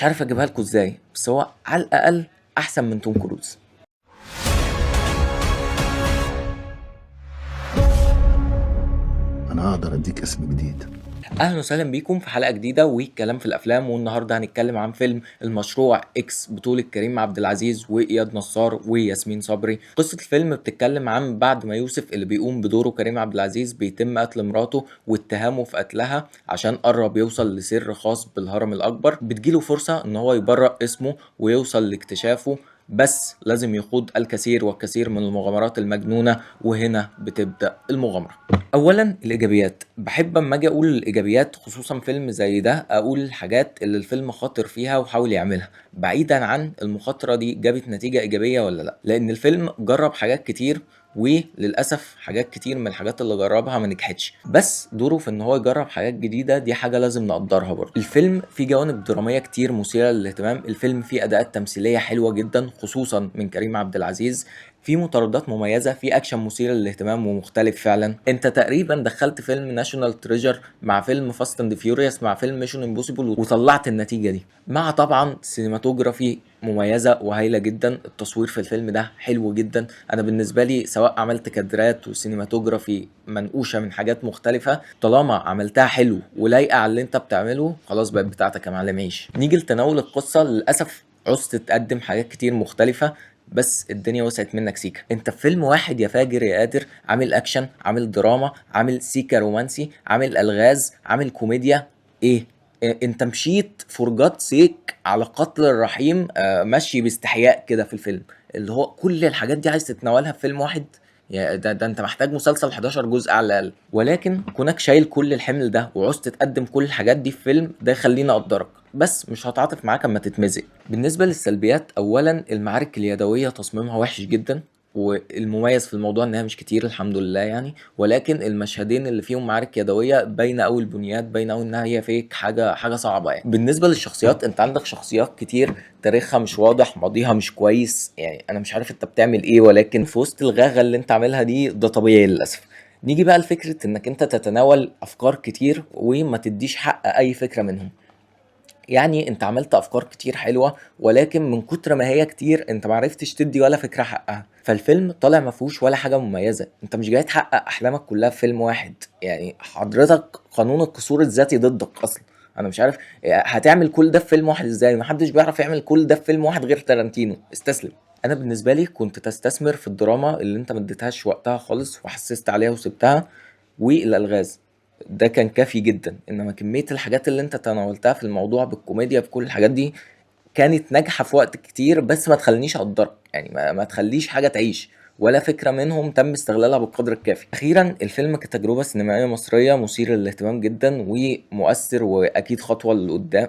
مش عارف اجيبها لكم ازاي، بس هو على الاقل احسن من توم كروز. انا اقدر اديك اسم جديد. اهلا وسهلا بيكم في حلقة جديدة وكلام في الافلام، والنهارده هنتكلم عن فيلم المشروع اكس بطوله كريم عبد العزيز واياد نصار وياسمين صبري. قصة الفيلم بتتكلم عن بعد ما يوسف اللي بيقوم بدوره كريم عبد العزيز بيتم قتل مراته واتهامه في قتلها عشان قرب يوصل لسر خاص بالهرم الاكبر. بتجيله فرصة ان هو يبرأ اسمه ويوصل لاكتشافه، بس لازم يخوض الكثير والكثير من المغامرات المجنونة، وهنا بتبدأ المغامرة. أولا الإيجابيات. بحب أما أجي أقول الإيجابيات خصوصا فيلم زي ده أقول الحاجات اللي الفيلم خاطر فيها وحاول يعملها، بعيدا عن المخاطرة دي جابت نتيجة إيجابية ولا لأ، لأن الفيلم جرب حاجات كتير وللأسف حاجات كتير من الحاجات اللي جربها ما نجحتش، بس دوره في ان هو يجرب حاجات جديدة دي حاجة لازم نقدرها برضه. الفيلم فيه جوانب درامية كتير مثيرة للاهتمام، الفيلم فيه أداءات تمثيلية حلوة جدا خصوصا من كريم عبد العزيز، في مطاردات مميزة، في أكشن مثير للاهتمام ومختلف فعلا. انت تقريبا دخلت فيلم National Treasure مع فيلم Fast and Furious مع فيلم Mission Impossible وطلعت النتيجة دي، مع طبعا cinematography مميزة وهايلة جدا. التصوير في الفيلم ده حلو جدا، انا بالنسبة لي سواء عملت كادرات و cinematography منقوشة من حاجات مختلفة، طالما عملتها حلو ولايقة على اللي انت بتعمله خلاص بقت بتاعتك يا معلم. عيش. نيجي لتناول القصة. للأسف عوزت تقدم حاجات كتير مختلفة بس الدنيا وسعت منك سيكا. انت في فيلم واحد يا فاجر يا قادر عامل اكشن، عامل دراما، عامل سيكا رومانسي، عامل الغاز، عامل كوميديا. ايه انت مشيت for God's sake على قتل الرحيم، ماشي باستحياء كده في الفيلم، اللي هو كل الحاجات دي عايز تتناولها في فيلم واحد؟ يا ده انت محتاج مسلسل 11 جزء على الاقل. ولكن كونك شايل كل الحمل ده وعوزت تقدم كل الحاجات دي في فيلم ده يخليني اقدرك، بس مش هتعاطف معاك اما تتمزق. بالنسبة للسلبيات، اولا المعارك اليدوية تصميمها وحش جدا، والمميز في الموضوع انها مش كتير الحمد لله يعني، ولكن المشهدين اللي فيهم معارك يدوية باينة قوي، البنيات باينة قوي انها هي فيك، حاجة صعبة يعني. بالنسبة للشخصيات، انت عندك شخصيات كتير تاريخها مش واضح، ماضيها مش كويس، يعني انا مش عارف انت بتعمل ايه، ولكن في وسط الغاغه اللي انت عاملها دي ده طبيعي للاسف. نيجي بقى لفكرة انك انت تتناول افكار كتير وما تديش حق اي فكرة منهم. يعني انت عملت افكار كتير حلوة، ولكن من كتر ما هي كتير انت معرفتش تدي ولا فكرة حقها، فالفيلم طالع ما فيهوش ولا حاجة مميزة. انت مش جاي تحقق احلامك كلها في فيلم واحد، يعني حضرتك قانون القصور الذاتي ضدك اصلا. انا مش عارف هتعمل كل ده في فيلم واحد ازاي، محدش بيعرف يعمل كل ده في فيلم واحد غير تارانتينو. استسلم. انا بالنسبة لي كنت تستثمر في الدراما اللي انت ما اديتهاش وقتها خالص وحسست عليها وسبتها، والالغاز ده كان كافي جدا، انما كمية الحاجات اللي انت تناولتها في الموضوع بالكوميديا بكل الحاجات دي كانت ناجحة في وقت كتير، بس ما تخلينيش اقدرك، يعني ما تخليش حاجة تعيش ولا فكرة منهم تم استغلالها بالقدر الكافي. اخيرا الفيلم كتجربة سينمائية مصرية مثير للاهتمام جدا ومؤثر، واكيد خطوة لقدام.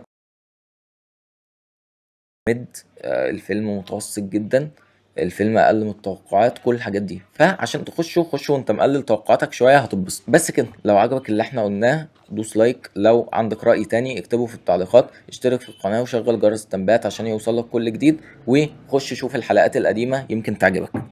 الفيلم متوسط جدا، الفيلم اقل من التوقعات، كل الحاجات دي، فعشان تخشوا خشوا وانت مقلل توقعاتك شوية هتتبسط. بس كده، لو عجبك اللي احنا قلناه دوس like، لو عندك راي تاني اكتبه في التعليقات، اشترك في القناة وشغل جرس التنبيهات عشان يوصلك كل جديد، وخش شوف الحلقات القديمة يمكن تعجبك.